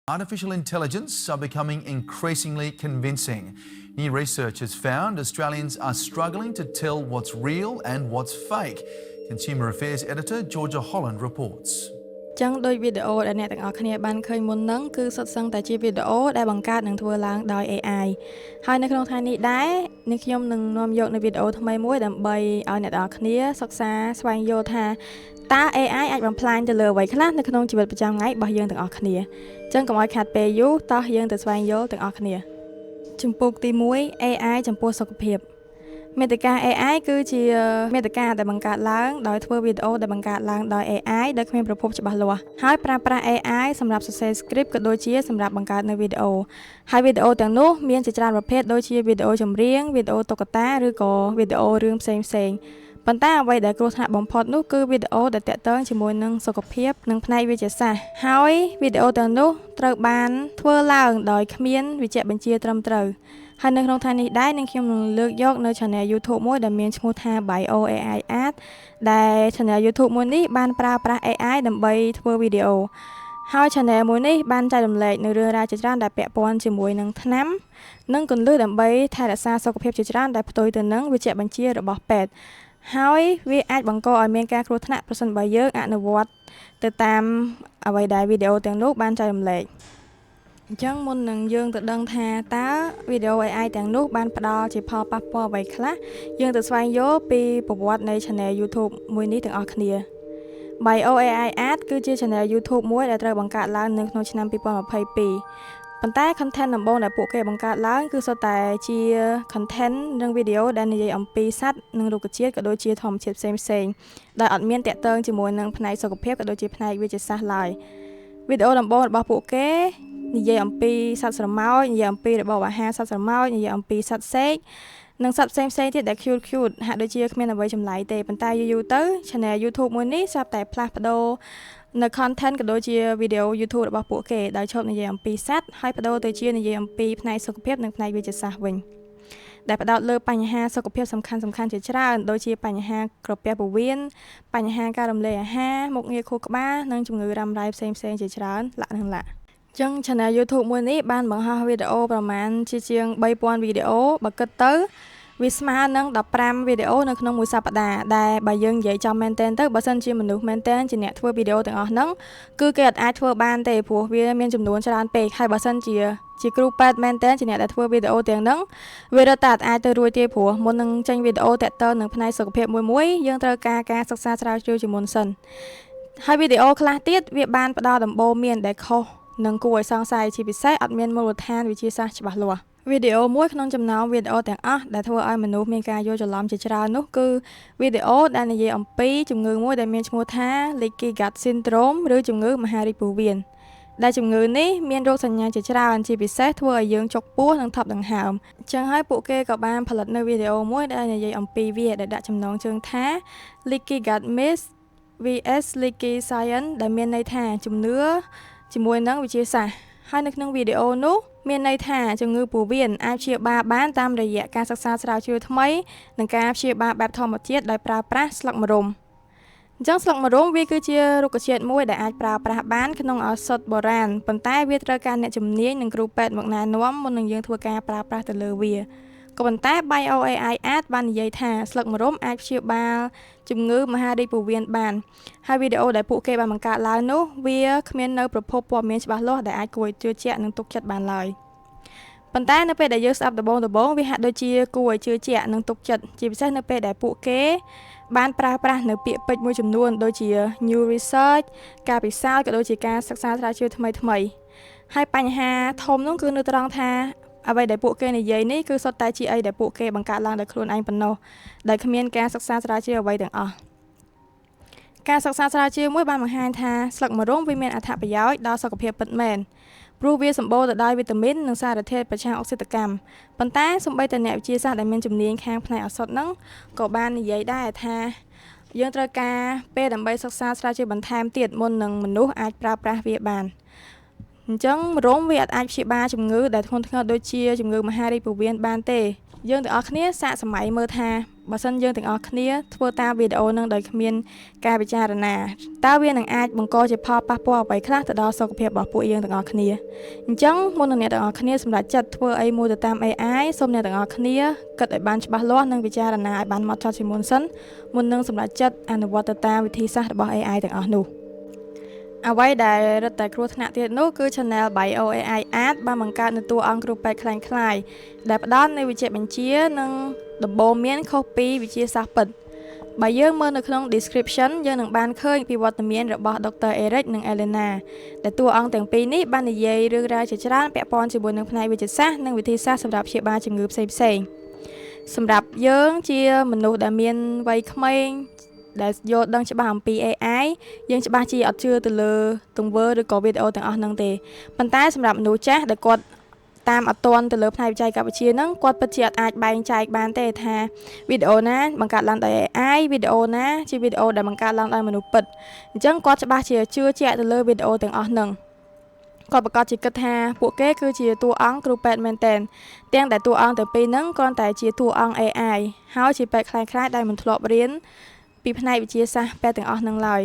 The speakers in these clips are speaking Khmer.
Artificial intelligence are becoming increasingly convincing. New research has found Australians are struggling to tell what's real and what's fake. Consumer Affairs editor Georgia Holland reports. ចឹងដោយវីដេអូដែលអ្នកទាំងអស់គ្នាបានឃើញមុនហ្នឹងគឺសុទ្ធសឹងតែជាវីដេអូដែលបង្កើតនិងធ្វើឡើងដោយ AI ហើយនៅក្នុងថ្ងៃនេះដែរនេះខ្ញុំនឹងនាំយកនៅវីដេអូថ្មីមួយដើម្បីឲ្យអ្នកទាំងអស់គ្នាសិក្សាស្វែងយល់ថាតើ AI អាចបំផ្លាញទៅលើអ្វីខ្លះនៅក្នុងជីវិតប្រចាំថ្ងៃរបស់យើងទាំងអស់គ្នាចឹងកុំឲ្យខាតពេលយូរតោះយើងទៅស្វែងយល់ទាំងអស់គ្នាជំពូកទី1 AI ចំពោះសុខភាព មាតិកា AI គឺជាមាតិកាដែលបង្កើតឡើងដោយធ្វើវីដេអូដែលបង្កើតឡើងដោយ AI ដោយគ្មានប្រភពច្បាស់លាស់ហើយប្រើប្រាស់ AI សម្រាប់សរសេរ script ក៏ដូចជាសម្រាប់បង្កើតនៅវីដេអូហើយវីដេអូទាំងនោះមានជាច្រើនប្រភេទដូចជាវីដេអូចម្រៀងវីដេអូតុក្កតាឬក៏វីដេអូរឿងផ្សេងផ្សេងៗប៉ុន្តែអ្វីដែលគ្រោះថ្នាក់បំផុតនោះគឺវីដេអូដែលទាក់ទងជាមួយនឹងសុខភាពនិងផ្នែកវិទ្យាសាស្ត្រហើយវីដេអូទាំងនោះត្រូវបានធ្វើឡើងដោយគ្មានវេជ្ជបញ្ជាត្រឹមត្រូវ ហើយនៅក្នុងថ្ងៃនេះដែរនឹងខ្ញុំនឹងលើកយកនៅ Channel YouTube មួយដែលមានឈ្មោះថា Bio AI Art ដែល Channel YouTube មួយនេះបានប្រើប្រាស់ AI ដើម្បីធ្វើវីដេអូហើយ Channel មួយនេះបានចែករំលែកនៅរឿងរ៉ាវជាច្រើនដែលពាក់ព័ន្ធជាមួយនឹងថ្នាំនិងគន្លឹះដើម្បីថែរក្សាសុខភាពជាច្រើនដែលផ្ទុយទៅនឹងវេជ្ជបញ្ជារបស់ពេទ្យហើយវាអាចបង្កឲ្យមានការគ្រោះថ្នាក់ប្រសិនបើយើងអនុវត្តទៅតាមអ្វីដែលវីដេអូទាំងនោះបានចែករំលែក អញ្ចឹងមុននឹងយើងទៅដឹងថាតើវីដេអូ AI ទាំងនោះបានផ្ដល់ជាផលប៉ះពាល់អ្វីខ្លះយើងទៅស្វែងយល់ពីប្រវត្តិនៃ Channel YouTube មួយនេះទាំងអស់គ្នា Bio AI Art គឺជា Channel YouTube មួយដែលត្រូវបង្កើតឡើងនៅក្នុងឆ្នាំ2022ប៉ុន្តែ content ដំបូងដែលពួកគេបង្កើតឡើងគឺសុទ្ធតែជា content និងវីដេអូដែលនិយាយអំពីសត្វនិងរុក្ខជាតិក៏ដូចជាធម្មជាតិផ្សេងៗដែលអត់មានទាក់ទងជាមួយនឹងផ្នែកសុខភាពក៏ដូចជាផ្នែកវិទ្យាសាស្ត្រឡើយវីដេអូដំបូងរបស់ពួកគេនិយាយអំពីសត្វស្រមោចនិយាយអំពីរបបអាហារសត្វស្រមោចនិយាយអំពីសត្វសេកនិងសត្វផ្សេងផ្សេងទៀតដែល cute cute ហាក់ដូចជាគ្មានអ្វីចម្លែកទេប៉ុន្តែយូរៗទៅ channel YouTube មួយនេះស្រាប់តែផ្លាស់ប្ដូរនៅ content ក៏ដូចជាវីដេអូ YouTube របស់ពួកគេដោយឈប់និយាយអំពីសត្វហើយប្ដូរទៅជានិយាយអំពីផ្នែកសុខភាពនិងផ្នែកវិទ្យាសាស្ត្រវិញដែលផ្ដោតលើបញ្ហាសុខភាពសំខាន់ៗជាច្រើនដូចជាបញ្ហាក្រពះពោះវៀនបញ្ហាការរំលាយអាហារមុខងារខួរក្បាលនិងជំងឺរ៉ាំរ៉ៃផ្សេងៗជាច្រើនលក្ខណៈចឹង channel YouTube មួយនេះបានបង្ហោះវីដេអូប្រមាណជាជាង3000វីដេអូបើគិតទៅវាស្មើនឹង15វីដេអូនៅក្នុងមួយសប្តាហ៍ដែលបើយើងនិយាយចំមែនទែនទៅបើសិនជាមនុស្សមែនទែនជាអ្នកធ្វើវីដេអូទាំងអស់ហ្នឹងគឺគេអត់អាចធ្វើបានទេព្រោះវាមានចំនួនច្រើនពេកហើយបើសិនជាជាគ្រូពេទ្យមែនទែនជាអ្នកដែលធ្វើវីដេអូទាំងហ្នឹងវារឹតតែអាចទៅរួចទេព្រោះមុននឹងចេញវីដេអូទាក់ទងនឹងផ្នែកសុខភាពមួយមួយយើងត្រូវការការសិក្សាស្រាវជ្រាវជាមុនសិនហើយវីដេអូខ្លះទៀតវាបានផ្ដល់ដំបូន្មានដែលខុសនិងគួរឲ្យសង្ស័យជាពិសេសអត់មានមូលដ្ឋានវិទ្យាសាស្ត្រច្បាស់លាស់វីដេអូមួយក្នុងចំណោមវីដេអូទាំងអស់ដែលធ្វើឲ្យមនុស្សមានការយល់ច្រឡំជាច្រើននោះគឺវីដេអូដែលនិយាយអំពីជំងឺមួយដែលមានឈ្មោះថា Leaky Gut Syndrome ឬជំងឺមហារីកពោះវៀនដែលជំងឺនេះមានរោគសញ្ញាជាច្រើនជាពិសេសធ្វើឲ្យយើងចុកពោះនិងថប់ដង្ហើមអញ្ចឹងហើយពួកគេក៏បានផលិតនៅវីដេអូមួយដែលនិយាយអំពីវាដែលដាក់ចំណងជើងថា Leaky Gut Myth vs Leaky Science ដែលមានន័យថាជំនឿជាមួយនឹងវិទ្យាសាស្ត្រហើយនៅក្នុងវីដេអូនោះមានន័យថាជំងឺពោះវៀនអាចព្យាបាលបានតាមរយៈការសិក្សាស្រាវជ្រាវថ្មីនិងការព្យាបាលបែបធម្មជាតិដោយប្រើប្រាស់ស្លឹកម្រុំអញ្ចឹងស្លឹកម្រុំវាគឺជារុក្ខជាតិមួយដែលអាចប្រើប្រាស់បានក្នុងឱសថបុរាណប៉ុន្តែវាត្រូវការអ្នកជំនាញនិងគ្រូពេទ្យមកណែនាំមុននឹងយើងធ្វើការប្រើប្រាស់ទៅលើវាក៏ប៉ុន្តែ Bio AI Art បាននិយាយថាស្លឹកម្រុំអាចព្យាបាលជំងឺមហារីកពោះវៀនបានហើយវីដេអូដែលពួកគេបានបង្កើតឡើងនោះវាគ្មាននៅប្រភពព័ត៌មានច្បាស់លាស់ដែលអាចគួរឲ្យជឿជាក់និងទុកចិត្តបានឡើយប៉ុន្តែនៅពេលដែលយើងស្ដាប់ដំបូងដំបូងវាហាក់ដូចជាគួរឲ្យជឿជាក់និងទុកចិត្តជាពិសេសនៅពេលដែលពួកគេបានប្រើប្រាស់នៅពាក្យពេចន៍មួយចំនួនដូចជា new research ការពិសោធន៍ក៏ដូចជាការសិក្សាស្រាវជ្រាវថ្មីថ្មីហើយបញ្ហាធំនោះគឺនៅត្រង់ថាអ្វីដែលពួកគេនិយាយនេះគឺសុទ្ធតែជាអីដែលពួកគេបង្កើតឡើងដោយខ្លួនឯងប៉ុណ្ណោះដោយគ្មានការសិក្សាស្រាវជ្រាវអ្វីទាំងអស់ការសិក្សាស្រាវជ្រាវមួយបានបង្ហាញថាស្លឹកម្រុំវាមានអត្ថប្រយោជន៍ដល់សុខភាពពិតមែនព្រោះវាសម្បូរទៅដោយវីតាមីននិងសារធាតុប្រឆាំងអុកស៊ីតកម្មប៉ុន្តែសូម្បីតែអ្នកវិទ្យាសាស្ត្រដែលមានជំនាញខាងផ្នែកឱសថហ្នឹងក៏បាននិយាយដែរថាយើងត្រូវការពេលដើម្បីសិក្សាស្រាវជ្រាវបន្ថែមទៀតមុននឹងមនុស្សអាចប្រើប្រាស់វាបាន អញ្ចឹងម្រុំវាអត់អាចព្យាបាលជំងឺដែលធ្ងន់ធ្ងរដូចជាជំងឺមហារីកពោះវៀនបានទេយើងទាំងអស់គ្នាសាកសម័យមើលថាបើសិនយើងទាំងអស់គ្នាធ្វើតាមវីដេអូនឹងដោយគ្មានការពិចារណាតើវានឹងអាចបង្កជាផលប៉ះពាល់អ្វីខ្លះទៅដល់សុខភាពរបស់ពួកយើងទាំងអស់គ្នាអញ្ចឹងមុននឹងអ្នកទាំងអស់គ្នាសម្រេចចិត្តធ្វើអីមួយទៅតាម AI សូមអ្នកទាំងអស់គ្នាគិតឲ្យបានច្បាស់លាស់និងពិចារណាឲ្យបានម៉ត់ចត់ជាមុនសិនមុននឹងសម្រេចចិត្តអនុវត្តទៅតាមវិធីសាស្ត្ររបស់ AI ទាំងអស់នោះអ្វីដែលរឹតតែគ្រោះថ្នាក់ទៀតនោះគឺ Channel Bio AI Art បានបង្កើតនូវតួអង្គគ្រូពេទ្យក្លែងក្លាយដែលផ្ដល់នូវវិជ្ជបញ្ជានិងដំបូន្មានខុសពីវិទ្យាសាស្ត្រពិតបើយើងមើលនៅក្នុង description យើងនឹងបានឃើញពីវត្តមានរបស់ Dr. Eric និង Elena ដែលតួអង្គទាំងពីរនេះបាននិយាយរឿងរ៉ាវជាច្រើនពាក់ព័ន្ធជាមួយនឹងផ្នែកវិទ្យាសាស្ត្រនិងវិធីសាស្ត្រសម្រាប់ព្យាបាលជំងឺផ្សេងៗសម្រាប់យើងជាមនុស្សដែលមានវ័យក្មេងដែលយល់ដឹងច្បាស់អំពី AI យើងច្បាស់ជាអត់ជឿទៅលើទង្វើឬក៏វីដេអូទាំងអស់ហ្នឹងទេប៉ុន្តែសម្រាប់មនុស្សចាស់ដែលគាត់តាមអត់ទាន់ទៅលើផ្នែកបច្ចេកវិទ្យាហ្នឹងគាត់ពិតជាអត់អាចបែងចែកបានទេថាវីដេអូណាបង្កើតឡើងដោយ AI វីដេអូណាជាវីដេអូដែលបង្កើតឡើងដោយមនុស្សពិតអញ្ចឹងគាត់ច្បាស់ជាជឿជាក់ទៅលើវីដេអូទាំងអស់ហ្នឹងគាត់ប្រកាសជាគិតថាពួកគេគឺជាតួអង្គគ្រូពេទ្យមែនទែនទាំងដែលតួអង្គទាំងពីរហ្នឹងគ្រាន់តែជាតួអង្គ AI ហើយជាពេទ្យក្លែងៗដែលមិនធ្លាប់រៀនពីផ្នែកវិទ្យាសាស្ត្រពេទ្យទាំងអស់ហ្នឹងឡើយ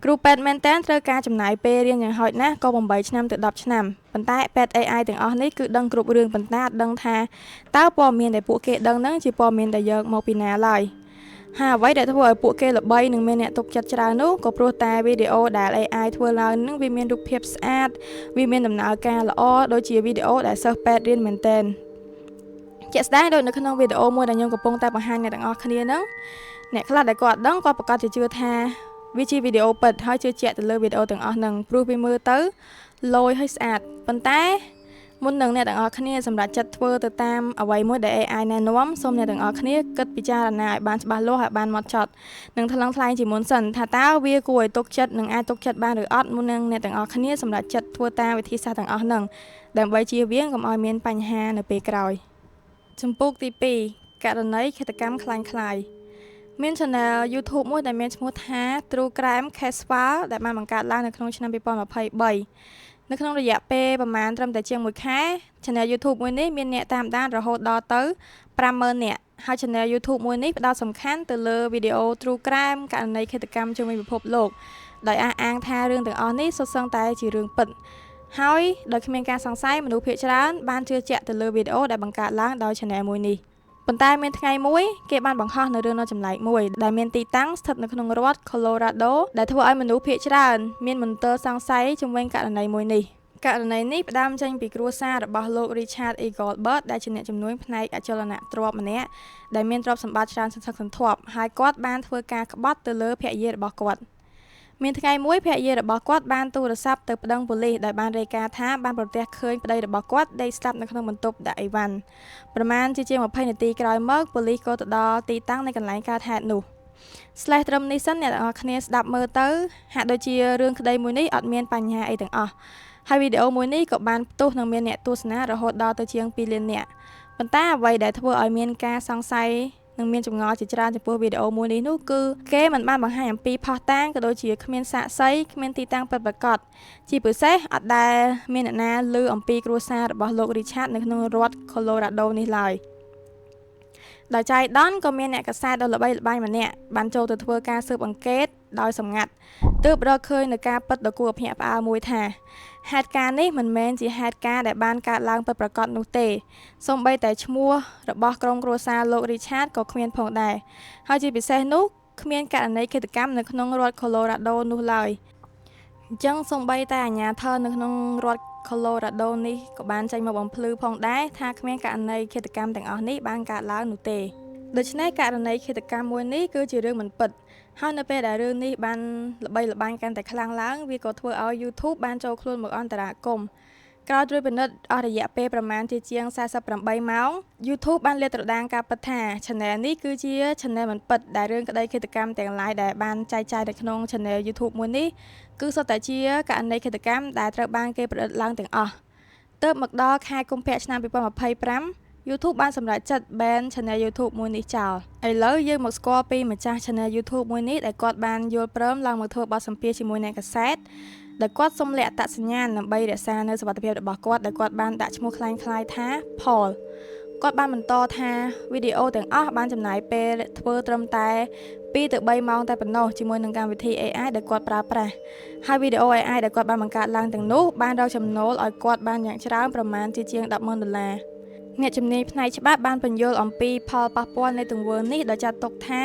គ្រូពេទ្យមែនតើត្រូវការចំណាយពេលរៀនយ៉ាងហោចណាស់ក៏8ឆ្នាំទៅ10ឆ្នាំប៉ុន្តែពេទ្យ AI ទាំងអស់នេះគឺដឹងគ្រប់រឿងប៉ុន្តែអត់ដឹងថាតើព័ត៌មានដែលពួកគេដឹងហ្នឹងជាព័ត៌មានដែលយកមកពីណាឡើយហើយអ្វីដែលធ្វើឲ្យពួកគេល្បីនិងមានអ្នកទុកចិត្តច្រើននោះក៏ព្រោះតែវីដេអូដែល AI ធ្វើឡើងនឹងវាមានរូបភាពស្អាតវាមានដំណើរការល្អដូចជាវីដេអូដែលសិស្សពេទ្យរៀនមែនទែនជាក់ស្ដែងដូចនៅក្នុងវីដេអូមួយដែលខ្ញុំកំពុងតែបង្ហាញអ្នកទាំងអស់គ្នាហ្នឹងអ្នកខ្លះដែលគាត់ដឹងគាត់ប្រកាសជាជឿថាវាជាវីដេអូពិតហើយជឿជាក់ទៅលើវីដេអូទាំងអស់ហ្នឹងព្រោះវាមើលទៅលយហើយស្អាតប៉ុន្តែមុននឹងអ្នកទាំងអស់គ្នាសម្រេចចិត្តធ្វើទៅតាមអ្វីមួយដែល AI ណែនាំសូមអ្នកទាំងអស់គ្នាគិតពិចារណាឲ្យបានច្បាស់លាស់ឲ្យបានម៉ត់ចត់និងថ្លឹងថ្លែងជាមុនសិនថាតើវាគួរឲ្យទុកចិត្តនិងអាចទុកចិត្តបានឬអត់មុននឹងអ្នកទាំងអស់គ្នាសម្រេចចិត្តធ្វើតាមវិធីសាស្ត្រទាំងអស់ហ្នឹងដើម្បីជៀសវាងកុំឲ្យមានបញ្ហានៅពេលក្រោយជំពូកទី2ករណីឃាតកម្មក្លែងក្លាយមាន Channel YouTube មួយដែលមានឈ្មោះថា True Crime Case File ដែលបានបង្កើតឡើងនៅក្នុងឆ្នាំ2023នៅក្នុងរយៈពេលប្រហែលត្រឹមតែជាង1ខែ Channel YouTube មួយនេះមានអ្នកតាមដានរហូតដល់ទៅ50000នាក់ហើយ Channel YouTube មួយនេះផ្ដោតសំខាន់ទៅលើវីដេអូ True Crime ករណីឃាតកម្មជុំវិញពិភពលោកដោយអះអាងថារឿងទាំងអស់នេះសុទ្ធសឹងតែជារឿងពិតហើយដោយគ្មានការសង្ស័យមនុស្សភាគច្រើនបានជឿជាក់ទៅលើវីដេអូដែលបង្កើតឡើងដោយ Channel មួយនេះប៉ុន្តែមានថ្ងៃមួយគេបានបង្ហោះនៅរឿងដ៏ចម្លែកមួយដែលមានទីតាំងស្ថិតនៅក្នុងរដ្ឋ Colorado ដែលធ្វើឲ្យមនុស្សភាគច្រើនមានមន្ទិលសង្ស័យជុំវិញករណីមួយនេះករណីនេះផ្ដើមចេញពីគ្រួសាររបស់លោក Richard Eaglebird ដែលជាអ្នកជំនួញផ្នែកអចលនទ្រព្យម្នាក់ដែលមានទ្រព្យសម្បត្តិច្រើនសន្ធឹកសន្ធាប់ហើយគាត់បានធ្វើការក្បត់ទៅលើភរិយារបស់គាត់មានថ្ងៃមួយភរិយារបស់គាត់បានទូរស័ព្ទទៅប្តឹងប៉ូលីសដោយបានរាយការណ៍ថាបានប្រទះឃើញប្តីរបស់គាត់ដេកស្លាប់នៅក្នុងបន្ទប់ដាក់អីវ៉ាន់ប្រមាណជាជាង20នាទីក្រោយមកប៉ូលីសក៏ទៅដល់ទីតាំងនៃកន្លែងកើតហេតុនោះស្លេះត្រឹមនេះសិនអ្នកទាំងអស់គ្នាស្ដាប់មើលទៅហាក់ដូចជារឿងក្តីមួយនេះអត់មានបញ្ហាអីទាំងអស់ហើយវីដេអូមួយនេះក៏បានផ្ទុះនឹងមានអ្នកទស្សនារហូតដល់ទៅជាង2លាននាក់ប៉ុន្តែអ្វីដែលធ្វើឲ្យមានការសង្ស័យនិងមានចម្ងល់ជាច្រើនចំពោះវីដេអូមួយនេះនោះគឺគេមិនបានបង្ហាញអំពីភស្តុតាងក៏ដូចជាគ្មានសាក្សីគ្មានទីតាំងពិតប្រាកដជាពិសេសអត់ដែលមានអ្នកណាឮអំពីគ្រួសាររបស់លោក Richard នៅក្នុងរដ្ឋ Colorado នេះឡើយដោយចៃដន្យក៏មានអ្នកកាសែតដ៏ល្បីល្បាញម្នាក់បានចូលទៅធ្វើការស៊ើបអង្កេតដោយសម្ងាត់ទើបរកឃើញនូវការពិតដ៏គួរឲ្យភ្ញាក់ផ្អើលមួយថាហេតុការណ៍នេះមិនមែនជាហេតុការណ៍ដែលបានកើតឡើងពិតប្រាកដនោះទេសូម្បីតែឈ្មោះរបស់ក្រុមគ្រួសារលោក Richard ក៏គ្មានផងដែរហើយជាពិសេសនោះគ្មានករណីឃាតកម្មនៅក្នុងរដ្ឋ Colorado នោះឡើយអញ្ចឹងសូម្បីតែអាជ្ញាធរនៅក្នុងរដ្ឋ Colorado នេះក៏បានចេញមកបំភ្លឺផងដែរថាគ្មានករណីឃាតកម្មទាំងអស់នេះបានកើតឡើងនោះទេដូច្នេះករណីឃាតកម្មមួយនេះគឺជារឿងមិនពិតហើយនៅពេលដែលរឿងនេះបានល្បីល្បាញកាន់តែខ្លាំងឡើងវាក៏ធ្វើឲ្យ YouTube បានចូលខ្លួនមកអន្តរាគមន៍ក្រោយត្រួតពិនិត្យអស់រយៈពេលប្រមាណជាជាង48ម៉ោង YouTube បានលាតត្រដាងការពិតថា Channel នេះគឺជា Channel មិនពិតដែលរឿងក្តីឃាតកម្មទាំងឡាយដែលបានចែកចាយនៅក្នុង Channel YouTube មួយនេះគឺសុទ្ធតែជាករណីឃាតកម្មដែលត្រូវបានគេប្រឌិតឡើងទាំងអស់ទើបមកដល់ខែកុម្ភៈឆ្នាំ2025 YouTube បានសម្រេចចិត្ត ban Channel YouTube មួយនេះចោលឥឡូវយើងមកស្គាល់ពីម្ចាស់ Channel YouTube មួយនេះដែលគាត់បានយល់ព្រមឡើងមកធ្វើបទសម្ភាសន៍ជាមួយអ្នកកាសែត ដែលគាត់សុំលាក់អត្តសញ្ញាណដើម្បីរក្សានៅសុវត្ថិភាពរបស់គាត់ដែលគាត់បានដាក់ឈ្មោះក្លែងក្លាយថា Paul គាត់បានបន្តថាវីដេអូទាំងអស់បានចំណាយពេលធ្វើត្រឹមតែ2ទៅ3ម៉ោងតែប៉ុណ្ណោះជាមួយនឹងកម្មវិធី AI ដែលគាត់ប្រើប្រាស់ហើយវីដេអូ AI ដែលគាត់បានបង្កើតឡើងទាំងនោះបានរកចំណូលឲ្យគាត់បានយ៉ាងច្រើនប្រមាណជាជាង100000ដុល្លារអ្នកជំនាញផ្នែកច្បាប់បានពន្យល់អំពីផលប៉ះពាល់នៃទង្វើនេះដោយចាត់ទុកថា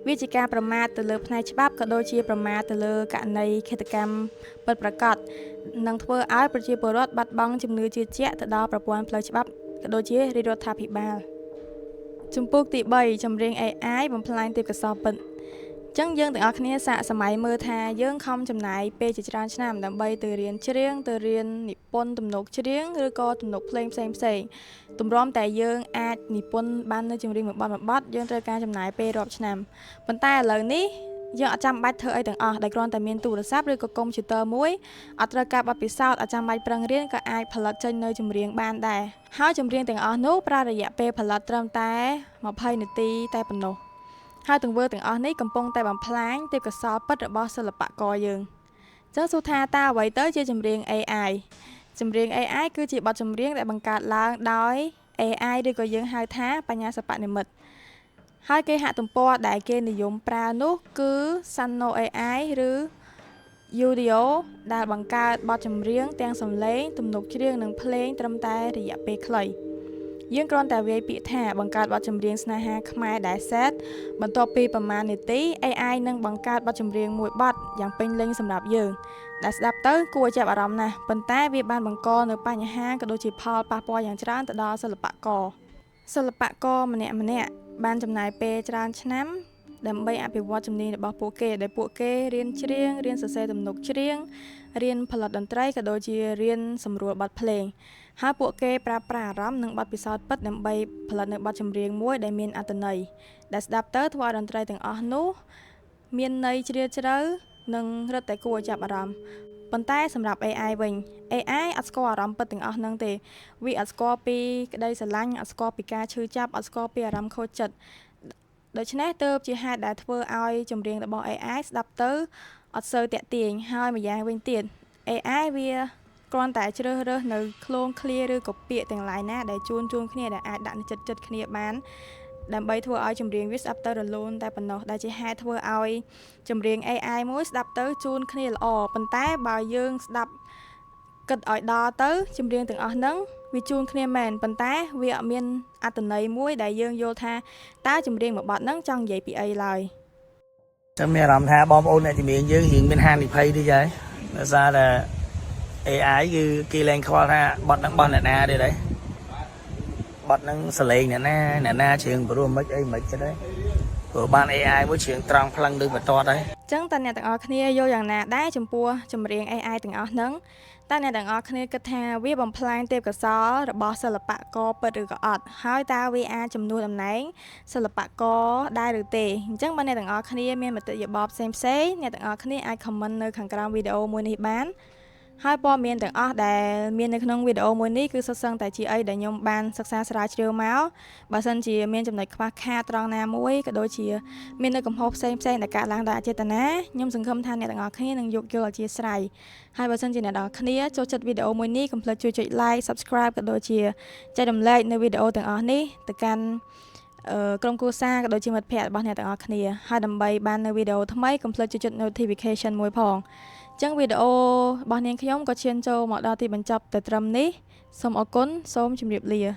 វាជាការប្រមាថទៅលើផ្នែកច្បាប់ក៏ដូចជាប្រមាថទៅលើករណីឃាតកម្មពិតប្រាកដនិងធ្វើឲ្យប្រជាពលរដ្ឋបាត់បង់ជំនឿជឿជាក់ទៅដល់ប្រព័ន្ធផ្លូវច្បាប់ក៏ដូចជារាជរដ្ឋាភិបាលជំពូកទី3ចម្រៀង AI បំផ្លាញទេពកោសល្យពិតចឹងយើងទាំងអស់គ្នាសាកសម័យមើលថាយើងខំចំណាយពេលជាច្រើនឆ្នាំដើម្បីទៅរៀនច្រៀងទៅរៀននិពន្ធទំនុកច្រៀងឬក៏ទំនុកភ្លេងផ្សេងផ្សេងទម្រាំតែយើងអាចនិពន្ធបាននៅចម្រៀងមួយបទមួយបទយើងត្រូវការចំណាយពេលរាប់ឆ្នាំប៉ុន្តែឥឡូវនេះយើងអត់ចាំបាច់ធ្វើអីទាំងអស់ដែលគ្រាន់តែមានទូរស័ព្ទឬក៏កុំព្យូទ័រមួយអត់ត្រូវការបទពិសោធន៍អត់ចាំបាច់ប្រឹងរៀនក៏អាចផលិតចេញនៅចម្រៀងបានដែរហើយចម្រៀងទាំងអស់នោះប្រើរយៈពេលផលិតត្រឹមតែ20នាទីតែប៉ុណ្ណោះហើយទង្វើទាំងអស់នេះកំពុងតែបំផ្លាញទេពកោសល្យពិតរបស់សិល្បករយើងចឹងសួរថាតើអ្វីទៅជាចម្រៀង AI ចម្រៀង AI គឺជាបទចម្រៀងដែលបង្កើតឡើងដោយ AI ឬក៏យើងហៅថាបញ្ញាសិប្បនិម្មិតហើយគេហទំព័រដែលគេនិយមប្រើនោះគឺ Suno AI ឬ Udio ដែលបង្កើតបទចម្រៀងទាំងសំឡេងទំនុកច្រៀងនិងភ្លេងត្រឹមតែរយៈពេលខ្លីយើងគ្រាន់តែវាយពាក្យថាបង្កើតបទចម្រៀងស្នេហាខ្មែរដែល sad បន្ទាប់ពីប្រមាណនាទី AI នឹងបង្កើតបទចម្រៀងមួយបទយ៉ាងពេញលេញសម្រាប់យើងដែលស្ដាប់ទៅគួរឲ្យចាប់អារម្មណ៍ណាស់ប៉ុន្តែវាបានបង្កនូវបញ្ហាក៏ដូចជាផលប៉ះពាល់យ៉ាងច្រើនទៅដល់សិល្បករសិល្បករម្នាក់ៗបានចំណាយពេលច្រើនឆ្នាំដើម្បីអភិវឌ្ឍជំនាញរបស់ពួកគេដែលពួកគេរៀនច្រៀងរៀនសរសេរទំនុកច្រៀងរៀនផលិតតន្ត្រីក៏ដូចជារៀនសម្រួលបទភ្លេងហើយពួកគេប្រើប្រាស់អារម្មណ៍និងបទពិសោធន៍ពិតដើម្បីផលិតនៅបទចម្រៀងមួយដែលមានអត្ថន័យដែលស្ដាប់ទៅធ្វើឲ្យតន្ត្រីទាំងអស់នោះមានន័យជ្រាលជ្រៅនិងរឹតតែគួរឲ្យចាប់អារម្មណ៍ប៉ុន្តែសម្រាប់ AI វិញ AI អត់ស្គាល់អារម្មណ៍ពិតទាំងអស់ហ្នឹងទេវាអត់ស្គាល់ពីក្តីស្រឡាញ់អត់ស្គាល់ពីការឈឺចាប់អត់ស្គាល់ពីអារម្មណ៍ខូចចិត្តដូច្នេះទើបជាហេតុដែលធ្វើឲ្យចម្រៀងរបស់ AI ស្ដាប់ទៅអត់សូវទាក់ទាញហើយម្យ៉ាងវិញទៀត AI វាគ្រាន់តែជ្រើសរើសនៅឃ្លោងឃ្លាឬក៏ពាក្យទាំងឡាយណាដែលជួនជួនគ្នាដែលអាចដាក់នៅចិត្តចិត្តគ្នាបានដើម្បីធ្វើឲ្យចម្រៀងវាស្ដាប់ទៅរលូនតែប៉ុណ្ណោះដែលជាហេតុធ្វើឲ្យចម្រៀង AI មួយស្ដាប់ទៅជួនគ្នាល្អប៉ុន្តែបើយើងស្ដាប់គិតឲ្យដល់ទៅចម្រៀងទាំងអស់ហ្នឹងវាជួនគ្នាមែនប៉ុន្តែវាអត់មានអត្ថន័យមួយដែលយើងយល់ថាតើចម្រៀងមួយបទហ្នឹងចង់និយាយពីអីឡើយ ចឹងមានអារម្មណ៍ថាបងប្អូនអ្នកជំនាញយើងរៀងមានហានិភ័យតិចហើយដោយសារតែ AI គឺគេលែងខ្វល់ថាបទហ្នឹងបោះអ្នកណាទេដែរបទហ្នឹងសលេងអ្នកណាអ្នកណាច្រៀងព្រោះមិនអីមិនទេដែរព្រោះបាន AI មួយច្រៀងត្រង់ផ្លឹងដូចបន្ទាត់ហើយ ចឹងតើអ្នកទាំងអស់គ្នាយល់យ៉ាងណាដែរចំពោះចម្រៀង AI ទាំងអស់ហ្នឹងតើអ្នកទាំងអស់គ្នាគិតថាវាបំផ្លាញទេពកោសល្យរបស់សិល្បករពិតឬក៏អត់ហើយតើវាអាចជំនួសតំណែងសិល្បករដែរឬទេអញ្ចឹងបើអ្នកទាំងអស់គ្នាមានមតិយោបល់ផ្សេងផ្សេងៗអ្នកទាំងអស់គ្នាអាច comment នៅខាងក្រោមវីដេអូមួយនេះបានហើយព័ត៌មានទាំងអស់ដែលមាននៅក្នុងវីដេអូមួយនេះគឺសុទ្ធសឹងតែជាអីដែលខ្ញុំបានសិក្សាស្រាវជ្រាវមកបើសិនជាមានចំណុចខ្វះខាតត្រង់ណាមួយក៏ដូចជាមាននៅកំហុសផ្សេងផ្សេងៗដែលកើតឡើងដោយអចេតនាខ្ញុំសង្ឃឹមថាអ្នកទាំងអស់គ្នានឹងយោគយល់អធ្យាស្រ័យហើយបើសិនជាអ្នកទាំងអស់គ្នាចូលចិត្តវីដេអូមួយនេះកុំភ្លេចជួយចុច like subscribe ក៏ដូចជាចែករំលែកនៅវីដេអូទាំងអស់នេះទៅកាន់ក្រុមគ្រួសារក៏ដូចជាមិត្តភ័ក្តិរបស់អ្នកទាំងអស់គ្នាហើយដើម្បីបាននៅវីដេអូថ្មីកុំភ្លេចជួយចុច notification មួយផងអញ្ចឹងវីដេអូរបស់នាងខ្ញុំក៏ឈានចូលមកដល់ទីបញ្ចប់តែត្រឹមនេះសូមអរគុណសូមជម្រាបលា។